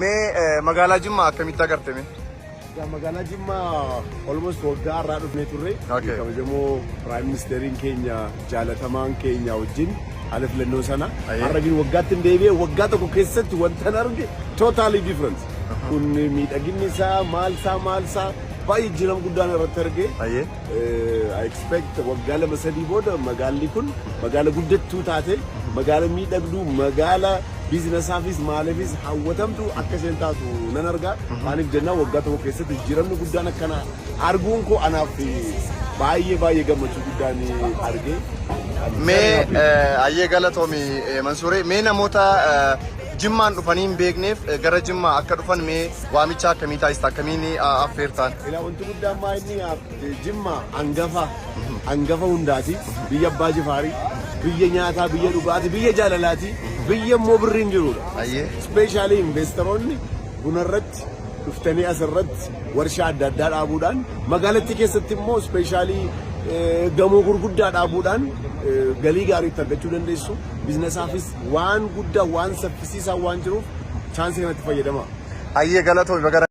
Mee magaalaa Jimmaa akkamitti agarte mee? Magaalaa Jimmaa almost waggaa har'aa dhufnee turre. Kabajamoo Prime Ministeriin keenya jaalatamaan keenya wajjin haala filannoo sana. Har'a gin waggaatti hin deebi'e. Waggaa tokko keessatti wanta arge totally different. Kun miidhaginni isaa, maal isaa, maal isaa, baay'ee jijjiirama guddaan irratti arge. I expect waggaa 2-3 booda magaalli kun magaala guddattuu taate, magaala miidhagduu, magaala businessaafis maaliifis hawwatamtu akka isheen taatu nan argaa. Maaliif jennaan, waggaa tokko keessatti jijjiiramni guddaan akkana arguun koo anaaf baay'ee baay'ee gammachuu guddaan arge. Mee ayyee, galatoomi Mansuuree. Mee namoota Jimmaan dhufanii hin beekneef gara Jimmaa akka dhufan mee waamicha akkamii taasista, akkamiin affeertaan? Ilaa, wanti guddaan maa inni Jimma hangafa hangafa hundaati. Biyya Abbaa Jifaarii, biyya nyaataa, biyya dhugaatii, biyya jaalalaati, biyya immoo birriin jirudha. Especially investoroonni bunarratti dhuftanii asirratti warshaa adda addaa dhaabuudhaan, magaalattii keessatti immoo especially gamoo gurguddaa dhaabuudhaan galii gaarii itti argachuu dandeessu. Businessaafis waan guddaa, waan saffisiisaa waan jiruuf chance kanatti fayyadama. Ayyee, galatoomi, baga.